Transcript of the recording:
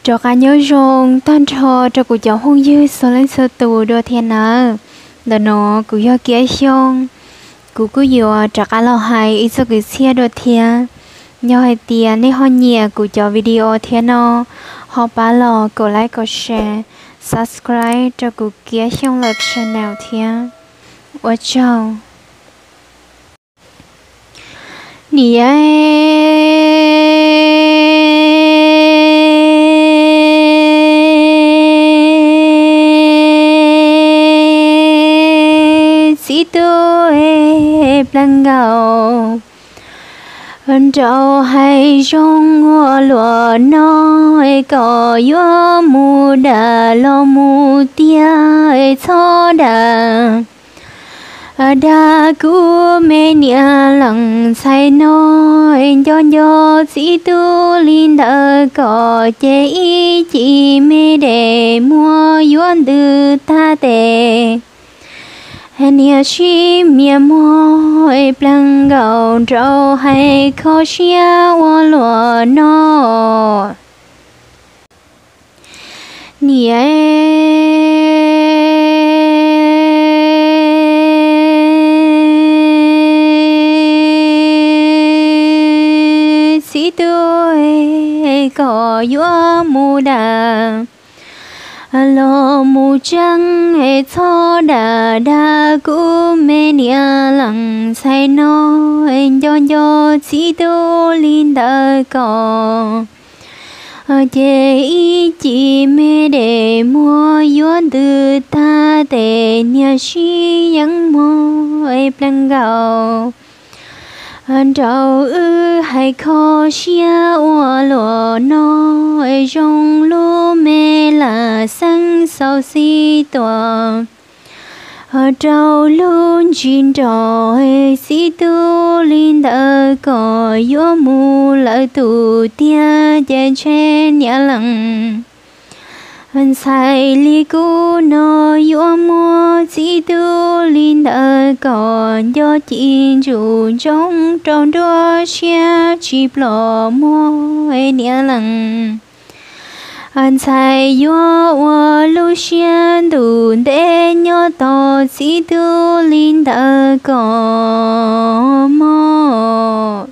Rov qab nyob zoo tag nrho rau kuv cov phooj ywg txhua leej txhua tus dua thiab nawb. Ntawm no kuv yog Kiab Xyooj, kuv kuj yuav rov qab los hais ib txoj kwv txhiaj dua thiab. Yog hais tias nej ho nyiam kuv cov video thiab no, ho pab los kom like, kom share, subscribe rau kuv Kiab Xyooj lawv channel thiab. Ua tsaug. Niam txiv tub pleev nkaus, nraug hais zoo ua luaj no, kom yuav mus dam los mus tiag, txhob dam dag kuv me niam leej ntxhais no. Nco nco txiv tub li ntawd kom ces ib cim me dej muag yuav ntws tag tes, niam sib mias muag pleev nkaus, nraug hais kho siab ua luaj no. Niam txiv tub, kom yuav mus dam los mus tseeb, txhob dam dag kuv me niam leej ntxhais no. Nco nco txiv tub li ntawd kom ces ib cim me dej muag yuav ntws tag tes, niam sib yeej muag pleev nkaus, nraug wb hais kho siab ua luaj no. Zoo lub me lam xeeb xaus xib tuam, rau lub ntsis nrog txiv tub li ntawd kom yuav mus lawm tus tiag ces ntshe niam leej ntxhais li kuv no yuav muab txiv tub li ntawd kom nco ci ntsuj ntsoov rau nruab siab tsis ploj muag niam leej ntxhais yuav ua lub siab ntuj ntev nyob tos txiv tub li ntawd kom mob.